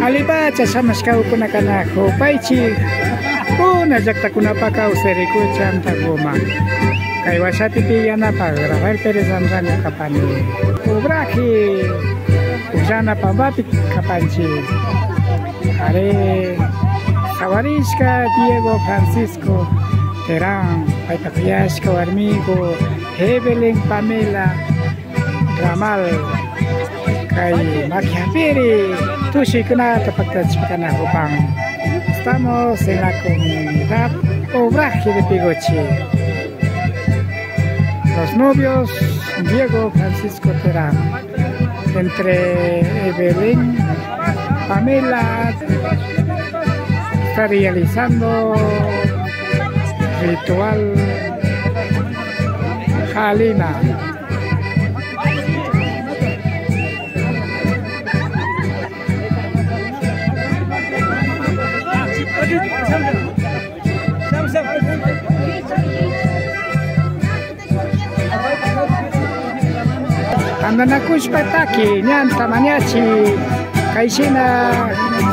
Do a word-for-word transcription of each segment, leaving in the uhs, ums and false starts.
Allipacha shamushkakuna kanaku, paychi kuna llaktakunapak kawsay rikuchan antakuman. Kay washapipi yanapak Rafael Pérez Anrango kapani. Obraje ullana pampapi kapanchi. Ari, sawarishka Diego Francisco Terán, paypak kuyashka warmiku Evelyn Pamela Ramal, kay maki hapiri tushuykunata paktachishpa kanakupan. Estamos en la comunidad Obraje de Piguchi. Los novios Diego Francisco Terán, entre Evelyn, Pamela, está realizando ritual Halima. Tantanakushpa taki, ñanta mañachi, kayshina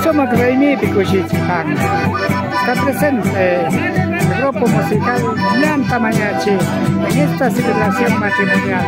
sumak raymipi kushichipan. Está presente el grupo musical Ñanta Mañachi en esta celebración matrimonial.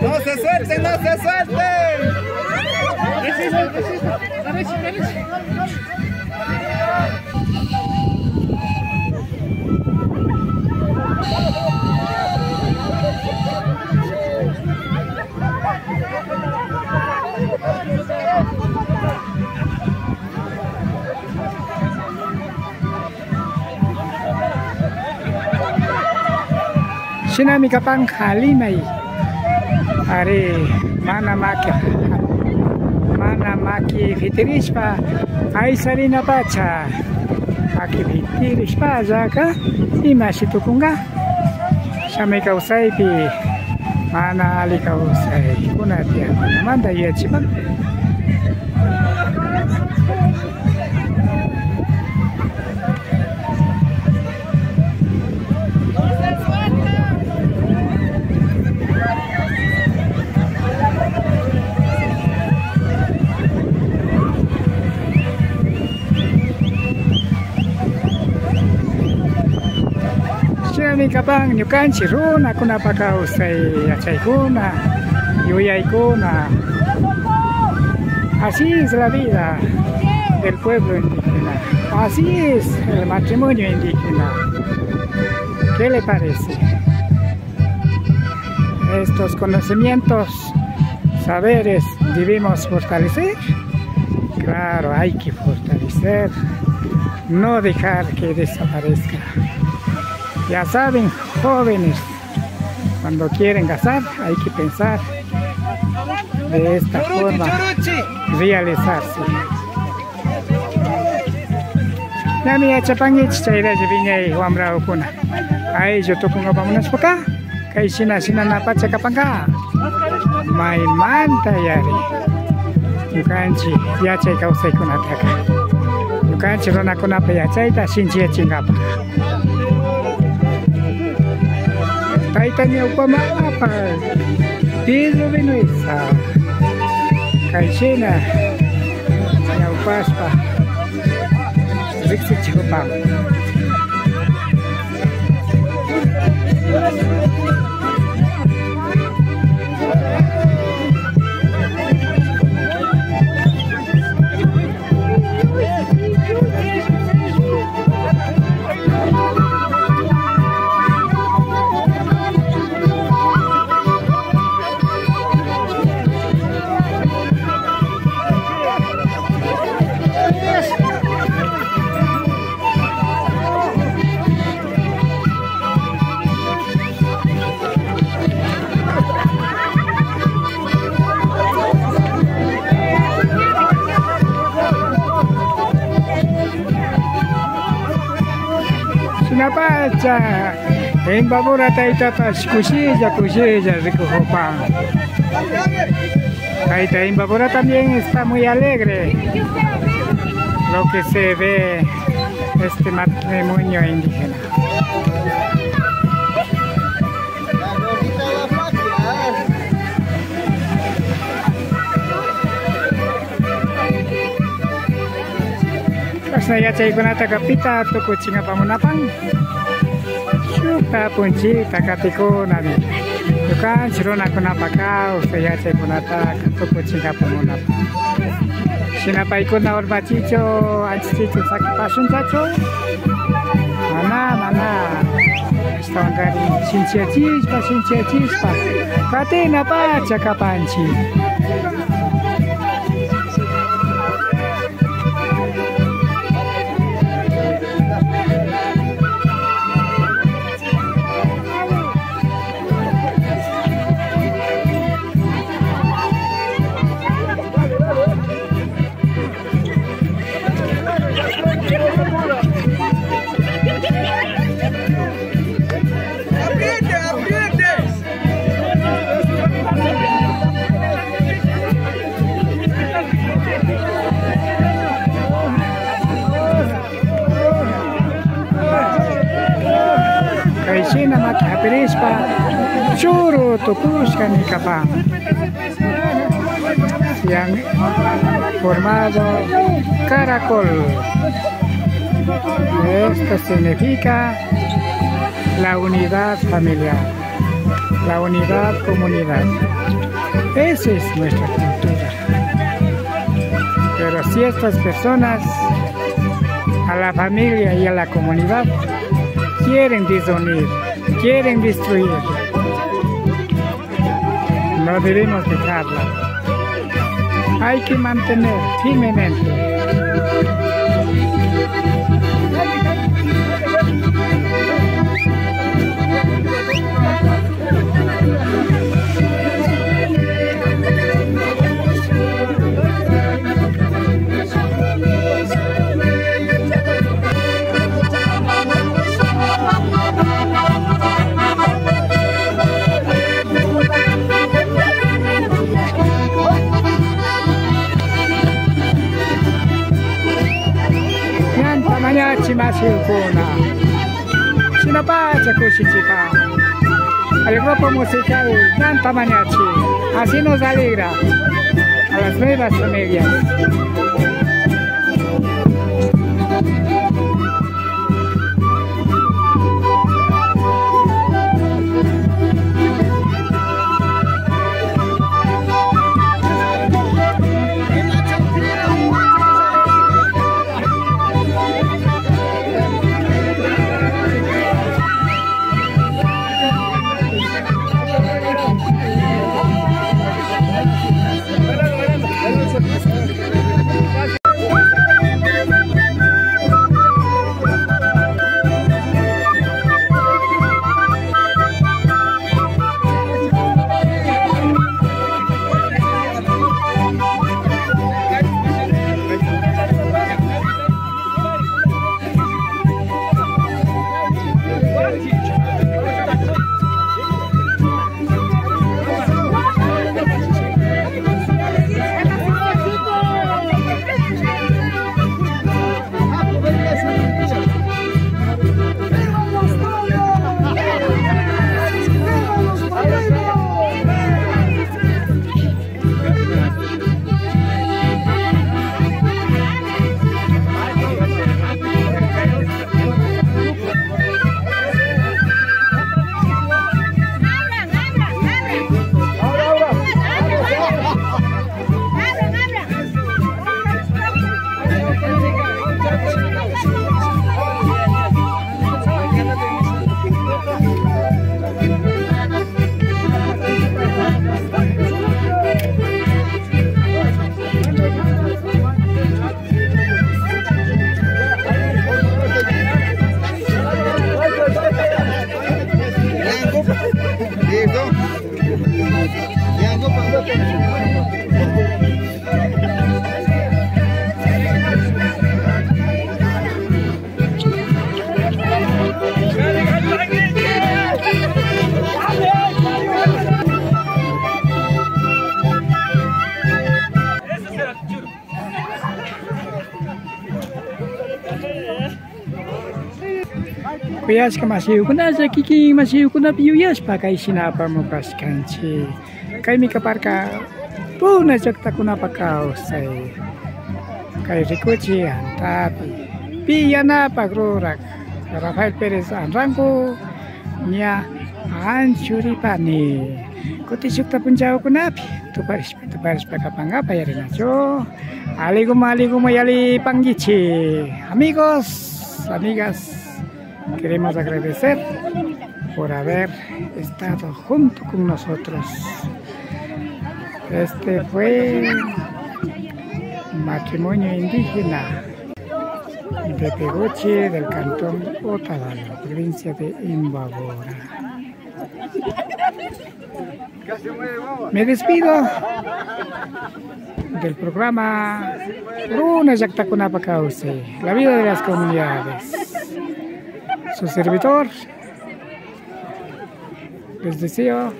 No se suelten, no se suelten. Shinami kapan halimay. Ari, mana maki, mana maki pitirishpa aysarinapacha. Maki pitirishpallaka imashi tukunka? Shamay kawsaypi mana alli kawsaykuna tiyankunamanta yuyachipan. Shinami kapan ñukanchik runakunapa kawsay yachaykuna, yuyaykuna. Así es la vida del pueblo indígena. Así es el matrimonio indígena. ¿Qué le parece? Estos conocimientos, saberes debemos fortalecer. Claro, hay que fortalecer, no dejar que desaparezca. Ya saben, jóvenes, cuando quieren casar, hay que pensar de esta forma, realizarse. Ñami yachapankichik chayralla wiñay wambrakuna. Ayllu tukunkapak munashpaka, kay shina shinanapacha kapanka. Maymanta yari. Ñukanchik yachay kawsaykunataka. Ñukanchik runakunapa yachayta shinchiyachinkapak. Tayta ñawpamapa Pedro Vinuesa kayshina ñawpashpa riksichikupan. Pacha, Imbabura taytapash kushilla kushilla rikukupan. Tayta Imbabura también está muy alegre. Lo que se ve este matrimonio indígena. Kashna yachaykunataka pita tukuchinkapak munapan? Shukta apunchikta katikunami. Ñukanchik runakunapak kawsay yachaykunataka tukuchinkapak munapan. Shina paykuna urmachichu, anchichichu sakipashunllachu? Mana, mana. Ashtawankarin shinchiyachishpa, shinchiyachishpa katina pacha kapanchik. Kayshina maki hapirishpa churu tukushka nikapan. Se han formado caracol. Esto significa la unidad familiar, la unidad comunidad. Esa es nuestra cultura. Pero si estas personas a la familia y a la comunidad quieren disunir, quieren destruir, no debemos dejarla. Hay que mantener firmemente. Ñanta mañachi mashikuna. Shinapacha kushichipa. El grupo musical Ñanta Mañachi. Así nos alegra a las nuevas familias. Kuyashka mashiyukunalla, kikin mashiyukunapi yuyashpa kay shina apamupashkanchik. Kaymi kaparka runa llaktakunapa kawsay. Kay rikuchik antapi pi yanapak rurak Rafael Pérez Anrango ña anchuripani. Kutin shukta punchawkunapi tuparishpa tuparishpa kapankapa yarinachu. Aliguman aliguman yallipankichik. Amigos, amigas, queremos agradecer por haber estado junto con nosotros. Este fue matrimonio indígena de Peguche, del cantón Otavalo, provincia de Imbabura. Me despido del programa Runa Llaktakunapa Kawsay, la vida de las comunidades. Su servidor, les deseo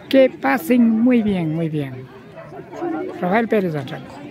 que pasen muy bien, muy bien. Rafael Pérez Anrango.